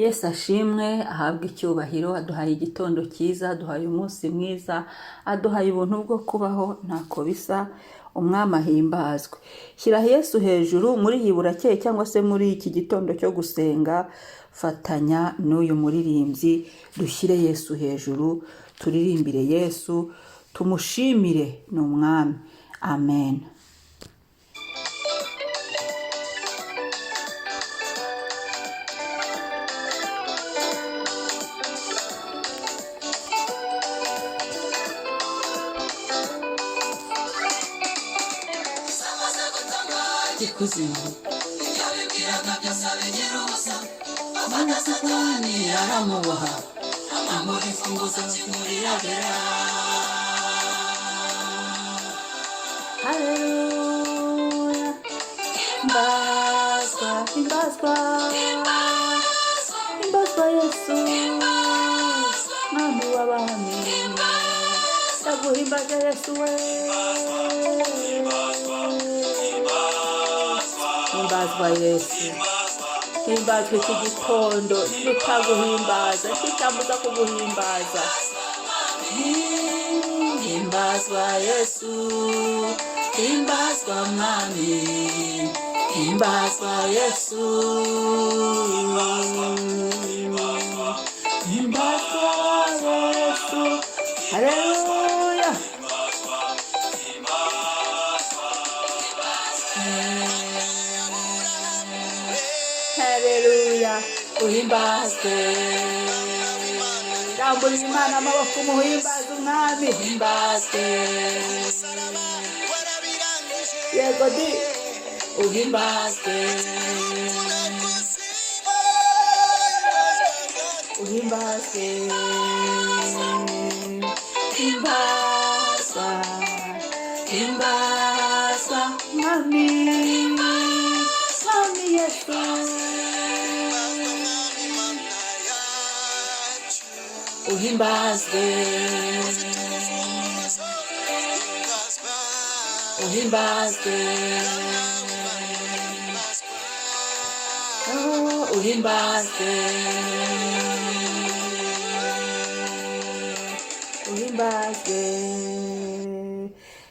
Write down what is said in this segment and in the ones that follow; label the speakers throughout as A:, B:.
A: Yesu ashimwe, ahabwe icyubahiro. Aduhaye igitondo cyiza, aduhaye umunsi mwiza, aduhaye ubuntu bwo kubaho, ntako bisa. Umwami ahimbazwe. Shyira Yesu hejuru muri iyi burakeye cyangwa se muri iki gitondo cyo gusenga. Fatanya n'uyu muririmbyi, dushyire Yesu hejuru, turirimbire Yesu, tumushimire, ni umwami. Amen. Ikuzimu
B: Ibyo bibwiraga byose abigira ubusa.
A: Mana, Satani aramuboha,
B: Amuha imfunguzo zimurira.
A: Haleluya, himbazwa, himbazwa, himbazwa Yesu, mwami w'abami. Ndaguhimbaza Yesu we. Himbazwa Yesu, himbazwa iki gitondo. Nitaguhimbaza, nticyambuza kuguhimbaza. Himbazwa Yesu, himbazwa mwami, himbazwa Yesu, himbazwa Yesu. Haleluya. Haleluya, uhimbazwe. Ramburira Imana amaboko, umuhimbaze umwami. Himbazwe. Yego di, uhimbazwe, uhimbazwe, himbazwa, himbazwa mwami, mwami Yesu. Uhimbazwe, uhimbazwe. Oh, uhimbazwe, uhimbazwe.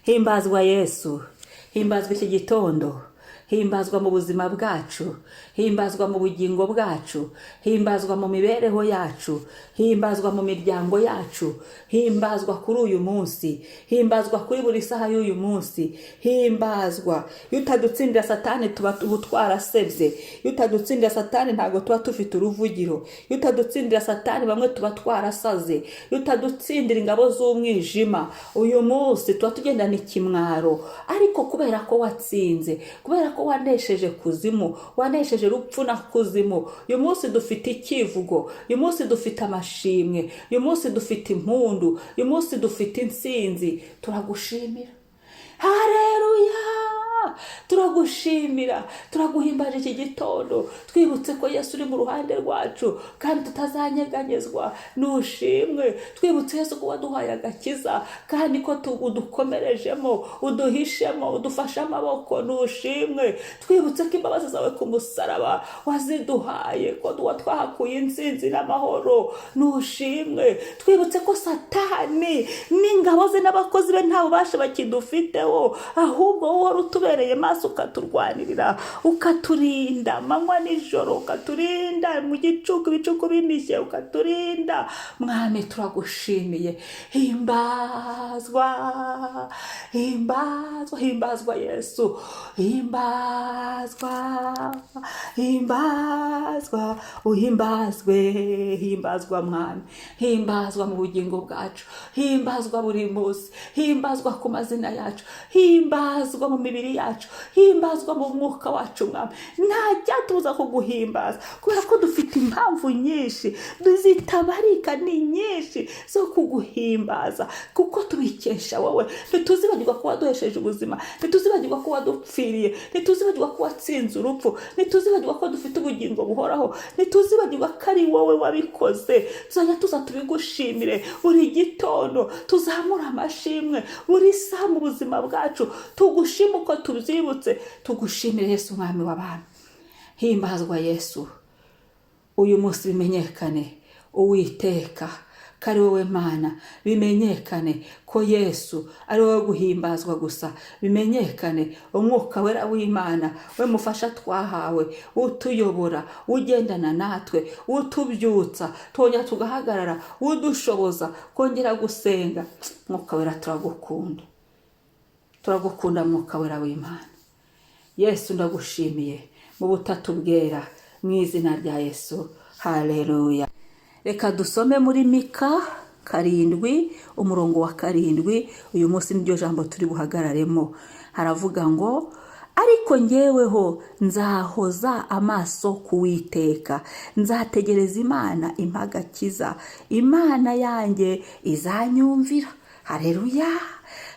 A: Himbazwa Yesu, himbazwa iki gitondo, himbazwa mu buzima bwacu, himbazwa mu bugingo bwacu, himbazwa mu mibereho yacu, himbazwa mu miryango yacu, himbazwa kuri uyu munsi, himbazwa kuri buri saha y'uyu munsi. Himbazwa. Iyo utadutsindira Satani, tuba ubu twarasebye. Iyo utadutsindira Satani, ntabwo tuba dufite uruvugiro. Iyo utadutsindira Satani, bamwe tuba twarasaze. Iyo utadutsindira ingabo z'umwijima, uyu munsi tuba tugendana ikimwaro. Ariko kubera ko watsinze, kubera ko wanesheje kuzimu, wanesheje rupfu na kuzimu, uyu munsi dufite icyivugo, uyu munsi dufite amashimwe, uyu munsi dufite impundu, uyu munsi dufite intsinzi. Turagushimira. Hareruya, turagushimira, turaguhimbaje iki gitondo. Twibutse ko Yesu uri mu ruhande rwacu kandi tutazanyeganyezwa. Nushimwe. Twibutse Yesu ko waduhaye agakiza kandi ko udukomerejemo, uduhishemo, udufashe amaboko. Nushimwe. Twibutse ko imbabazi zawe ku musaraba waziduhaye, ko twahakuye intsinzi n'amahoro. Nushimwe. Twibutse ko Satani n'ingabo ze n'abakozi be nta bubasha bakidufiteho, ahubwo wowe uhora utubereye maso, ukaturwanirira, ukaturinda amanywa nijoro, ukaturinda mu gicuku, ibicuku binishye, ukaturinda. Mwami, turagushimiye. Himbazwa, himbazwa, himbazwa Yesu, himbazwa, himbazwa, uhimbazwe. Himbazwa mwami, himbazwa mu bugingo bwacu, himbazwa buri munsi, himbazwa ku mazina yacu, himbazwa mu mibiri yacu, himbazwa mu mwuka wacu. Mwami, nta cyatubuza kuguhimbaza, kubera ko dufite impamvu nyinshi zitabarika, ni nyinshi zo kuguhimbaza, kuko tubikesha wowe. Ntituzibagirwa ko waduhesheje ubuzima, ntituzibagirwa ko wadupfiriye, ntituzibagirwa ko watsinze urupfu, ntituzibagirwa ko dufite ubugingo buhoraho, ntituzibagirwa ko ari wowe wabikoze. Tuzajya tuza tubigushimire buri gitondo, tuzamure amashimwe buri saha mu buzima bwacu, tugushime uko tubyibutse, tugushimire Yesu, mwami w'abantu. Himbazwa Yesu. Uyu munsi bimenyekane, Uwiteka, ko ari wowe Mana. Bimenyekane ko Yesu ari wowe guhimbazwa gusa. Bimenyekane Umwuka Wera w'Imana, we mufasha twahawe, utuyobora, ugendana natwe, utubyutsa twongera tugahagarara, udushoboza kongera gusenga. Mwuka Wera, turagukunda, turagukunda, Mwuka Wera w'Imana. Yesu, ndagushimiye mu butatu bwera, mu izina rya Yesu, haleluya. Reka dusome muri Mika 7, umurongo wa 7. Uyu munsi niryo jambo turi buhagararemo. Haravuga ngo: "Ariko ngeweho nzahoza amaso ku Witeka, nzategereza Imana impagakiza, Imana yanjye izanyumvira." Hareruya,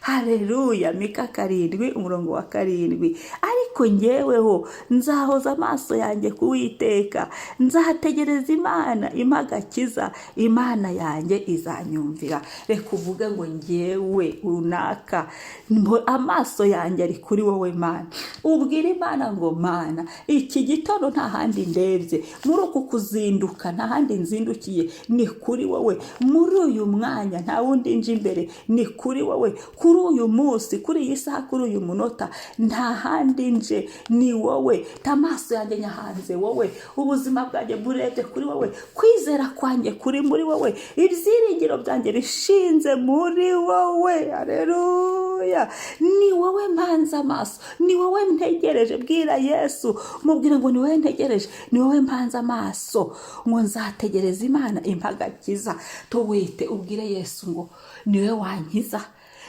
A: hareruya! Mika 7, umurongo wa 7: "Ariko ngeweho nzahoza amaso yanjye ku Witeka, nzategereza Imana impagakiza, Imana yanjye izanyumvira." Reka uvuge ngo: "Ngewe runaka, amaso yanjye ari kuri wowe, Mana." Ubwire Imana ngo: "Mana, iki gitondo nta handi ndebye, muri uku kuzinduka nta handi nzindukiye, ni kuri wowe. Muri uyu mwanya nta wundi nje imbere, ni kuri wowe. Kuri uyu munsi, kuri iyi saha, kuri uyu munota, nta handi nje, ni wowe. Amaso yanjye nyahanze wowe, ubuzima bwanjye burebye kuri wowe, kwizera kwanjye kuri muri wowe, ibyiringiro byanjye bishinze muri wowe. Hareruya! Ni wowe mpanze amaso, ni wowe ntegereje." Bwira Yesu, mubwire ngo: "Ni wowe ntegereje, ni wowe mpanze amaso," ngo: "Nzategereza Imana impagakiza." Tuwite, ubwire Yesu ngo: "Ni wowe wankiza,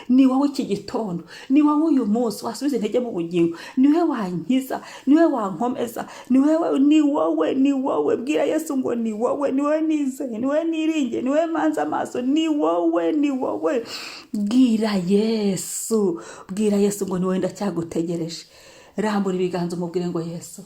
A: ni wowe iki gitondo, ni wowe uyu munsi wasubiza intege mu bugingo, ni wowe wankiza, ni wowe wankomeza, ni wowe, ni wowe, ni wowe." Bwira Yesu ngo: "Ni wowe, ni wowe nizeye, ni wowe niringiye, ni wowe mpanze amaso, ni wowe, ni wowe." Bwira Yesu, bwira Yesu ngo: "Ni wowe, ndacyagutegereje." Rambura ibiganza umubwire ngo: "Yesu,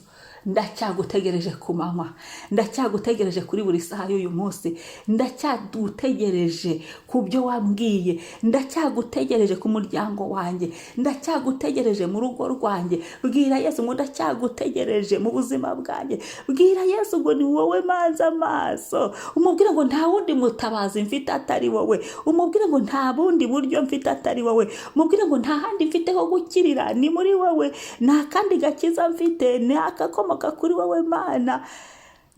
A: ndacyagutegereje ku manywa, ndacyagutegereje kuri buri saha y'uyu munsi, ndacyagutegereje ku byo wambwiye, ndacyagutegereje ku muryango wanjye, ndacyagutegereje mu rugo rwanjye." Bwira Yesu ngo: "Ndacyagutegereje mu buzima bwanjye." Bwira Yesu ngo: "Ni wowe mpanze amaso." Umubwire ngo: "Nta wundi mutabazi mfite atari wowe." Umubwire ngo: "Nta bundi buryo mfite atari wowe." Umubwire ngo: "Nta handi mfite ho gukirira, ni muri wowe. Nta kandi gakiza mfite, ni akakomoka kuri wowe, Mana."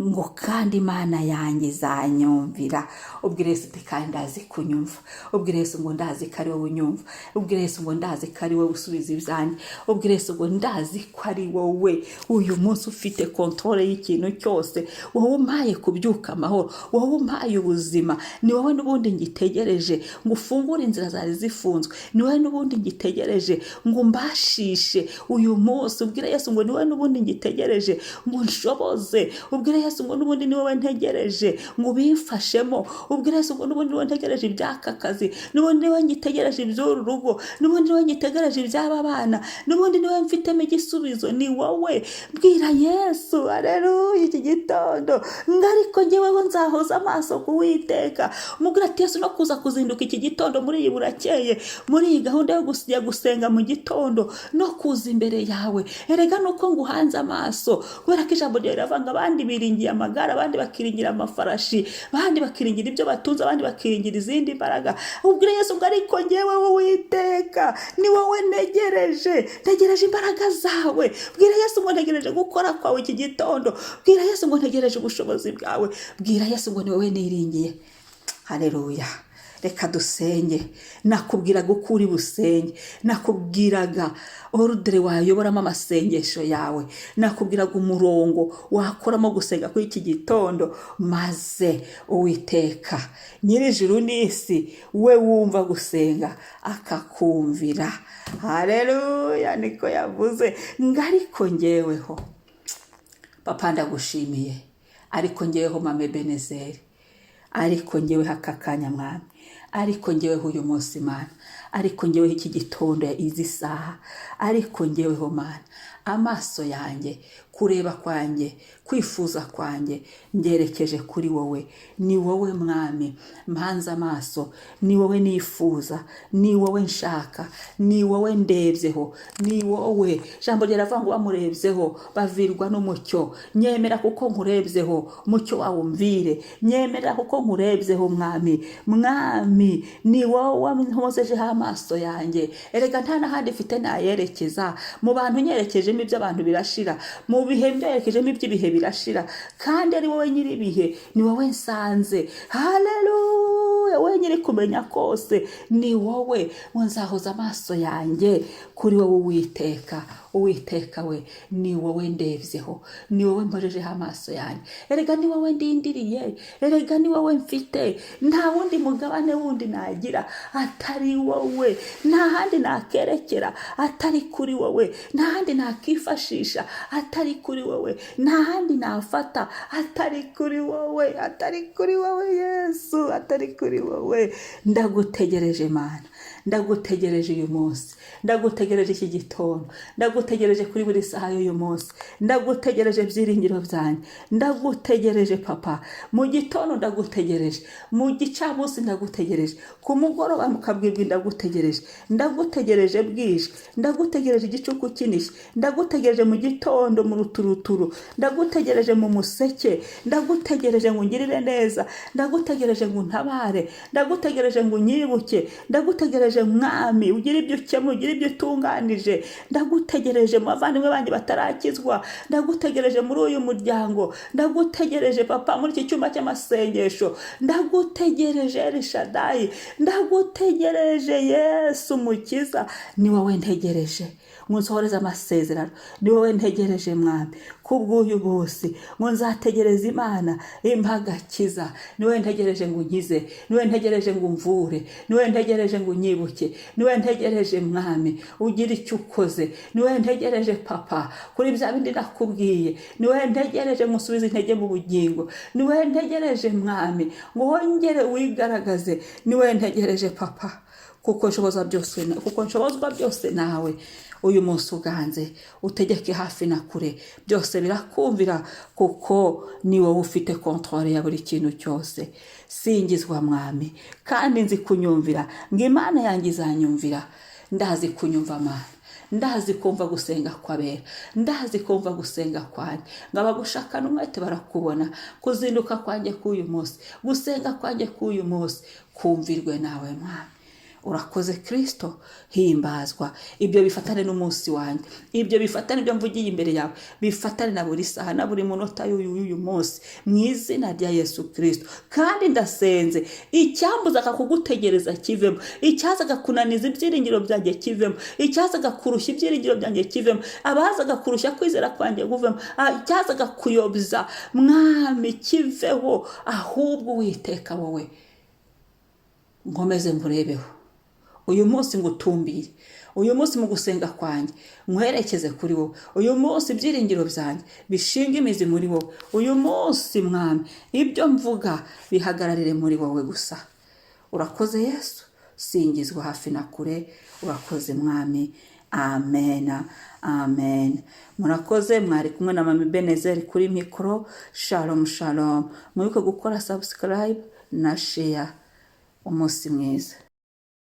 A: Ngo: "Kandi Imana yanjye izanyumvira." Ubwire Yesu uti: "Kandi ndazi kunyumva." Ubwire Yesu ngo: "Ndazi ko ari wowe unyumva." Ubwire Yesu ngo: "Ndazi ko ari wowe usubiza ibyanjye." Ubwire Yesu ngo: "Ndazi ko ari wowe uyu munsi ufite contrôle y'ikintu cyose, wowe umpaye kubyuka amahoro, wowe umpaye ubuzima. Ni wowe n'ubundi ngitegereje ngo ufungure inzira zari zifunzwe, ni wowe n'ubundi ngitegereje ngo umbashishe uyu munsi." Ubwire Yesu ngo: "Ni wowe n'ubundi ngitegereje ngo unshoboze." Ubwire Yesu ngo: "N'ubundi ni wowe ntegereje ngo ubimfashemo." Ubwire Yesu ngo: "N'ubundi ni wowe ntegereje iby'aka kazi, n'ubundi ni wowe ngitegereje iby'uru rugo, n'ubundi ni wowe ngitegereje iby'aba bana, n'ubundi ni wowe mfitemo igisubizo, ni wowe." Bwira Yesu, areruya, iki gitondo ngo: "Ariko ngeweho nzahoza amaso ku Witeka." Umubwira ati: "Yesu, no kuza kuzinduka iki gitondo muri iyi burakeye, muri iyi gahunda yo kujya gusenga mu gitondo no kuza imbere yawe, erega nuko nguhanze amaso, kubera ko ijambo ryawe riravuga ngo abandi biringiye amagare, abandi bakiringira amafarashi, abandi bakiringira ibyo batunze, abandi bakiringira izindi mbaraga." Ubwire Yesu ngo: "Ariko ngewe, Uwiteka, ni wowe ntegereje, ntegereje imbaraga zawe." Bwira Yesu ngo: "Ntegereje gukora kwawe iki gitondo." Bwira Yesu ngo: "Ntegereje ubushobozi bwawe." Bwira Yesu ngo: "Ni wowe niringiye." Hareruya! Reka dusenge. Nakubwiraga uko uri busenge, nakubwiraga ordre wayoboramo amasengesho yawe, nakubwiraga umurongo wakoramo gusenga kuri iki gitondo, maze Uwiteka Nyir'ijuru n'isi, we wumva gusenga, akakumvira. Hareruya! Niko yavuze ngo: "Ariko ngeweho." Papa, ndagushimiye. Ariko ngeweho, mama Ebenezeri, ariko ngeweho aka kanya, Mwami. Ariko ngeweho uyu munsi Mana, ariko ngeweho iki gitondo, izi saha, ariko ngeweho Mana, amaso yanjye, kureba kwanjye, kwifuza kwanjye mbyerekeje kuri wowe. Ni wowe Mwami mpanze amaso, ni wowe nifuza, ni wowe nshaka, ni wowe ndebyeho, ni wowe. Ijambo riravuga ngo bamurebyeho bavirwa n'umucyo. Nyemera kuko nkurebyeho, umucyo wawe umvire. Nyemera kuko nkurebyeho, Mwami. Mwami, ni wowe mpozejeho amaso yanjye. Erega nta n'ahandi mfite nayerekeza. Mu bantu nyerekejemo iby'abantu birashira, mu bihe byerekejemo iby'ibihe birashira, kandi ari wowe nyir'ibihe, ni wowe nsanze. Haleluya! Wowe nyiri kumenya kose, ni wowe ngo nzahoza amaso yanjye kuri wowe. Uwiteka, Uwiteka we, ni wowe ndebyeho, ni wowe mpojejeho amaso yanjye. Erega ni wowe ndindiriye, erega ni wowe mfite. Nta wundi mugabane wundi nagira atari wowe, nta handi nakerekera atari kuri wowe, nta handi nakifashisha atari kuri wowe, nta handi nafata atari kuri wowe, atari kuri wowe Yesu, atari kuri wowe. Ndagutegereje Mana, ndagutegereje uyu munsi, ndagutegereje iki gitondo, ndagutegereje kuri buri saha y'uyu munsi, ndagutegereje byiringiro byanjye, ndagutegereje Papa. Mu gitondo ndagutegereje, mu gicamunsi ndagutegereje, ku mugoroba mu kabwibwi ndagutegereje, ndagutegereje bwije, ndagutegereje igicuku kinishye, ndagutegereje mu gitondo mu ruturuturu, ndagutegereje mu museke, ndagutegereje ngo ungirire neza, ndagutegereje ngo untabare, ndagutegereje ngo unyibuke, ndagutegereje Mwami ugire ibyo ukemura, ugire ibyo utunganije. Ndagutegereje mu bavandimwe banjye batarakizwa, ndagutegereje muri uyu muryango, ndagutegereje Papa muri iki cyumba cy'amasengesho, ndagutegereje Elishadayi, ndagutegereje Yesu Mukiza. Ni wowe ntegereje ngo nsohoreze amasezerano, ni wowe ntegereje Mwami kubw'uyu munsi, ngo nzategereza Imana impa agakiza. Ni wowe ntegereje ngo unkize, ni wowe ntegereje ngo umvure, ni wowe ntegereje ngo unyibuke, ni wowe ntegereje Mwami ugire icyo ukoze, ni wowe ntegereje Papa kuri bya bindi nakubwiye, ni wowe ntegereje ngo usubize intege mu bugingo, ni wowe ntegereje Mwami ngo wongere wigaragaze, ni wowe ntegereje Papa, kuko nshobozwa byose, kuko nshobozwa byose nawe. Uyu munsi uganze, utegeke hafi na kure, byose birakumvira kuko ni wowe ufite contrôle ya buri kintu cyose. Singizwa Mwami, kandi nzi kunyumvira, ngo Imana yanjye izanyumvira. Ndazi kunyumva Mana, ndazi kumva gusenga kw'abera, ndazi kumva gusenga kwanjye, ngo abagushakana umwete barakubona. Kuzinduka kwanjye k'uyu munsi, gusenga kwanjye k'uyu munsi kumvirwe nawe Mwami. Urakoze Kristo, himbazwa. Ibyo bifatane n'umunsi wanjye, ibyo bifatane, ibyo mvugiye imbere yawe bifatane na buri saha na buri munota y'uyu munsi mu izina rya Yesu Kristo. Kandi ndasenze, icyambuzaga kugutegereza kivemo, icyazaga kunaniza ibyiringiro byanjye kivemo, icyazaga kurushya ibyiringiro byanjye kivemo, abazaga kurushya kwizera kwanjye kuvemo, icyazaga kuyobya Mwami kiveho, ahubwo Uwiteka wowe nkomeze nkurebeho uyu munsi, ngutumbire uyu munsi mu gusenga kwanjye, nkwerekeze kuri wowe uyu munsi, ibyiringiro byanjye bishinga imizi muri wowe uyu munsi Mwami, ibyo mvuga bihagararire muri wowe gusa. Urakoze Yesu, singizwa hafi na kure. Urakoze Mwami. Amen, amen. Murakoze, mwari kumwe na Mami Benezeri kuri mikoro. Shalom, shalom. Mwibuke gukora subscribe na share. Umunsi mwiza.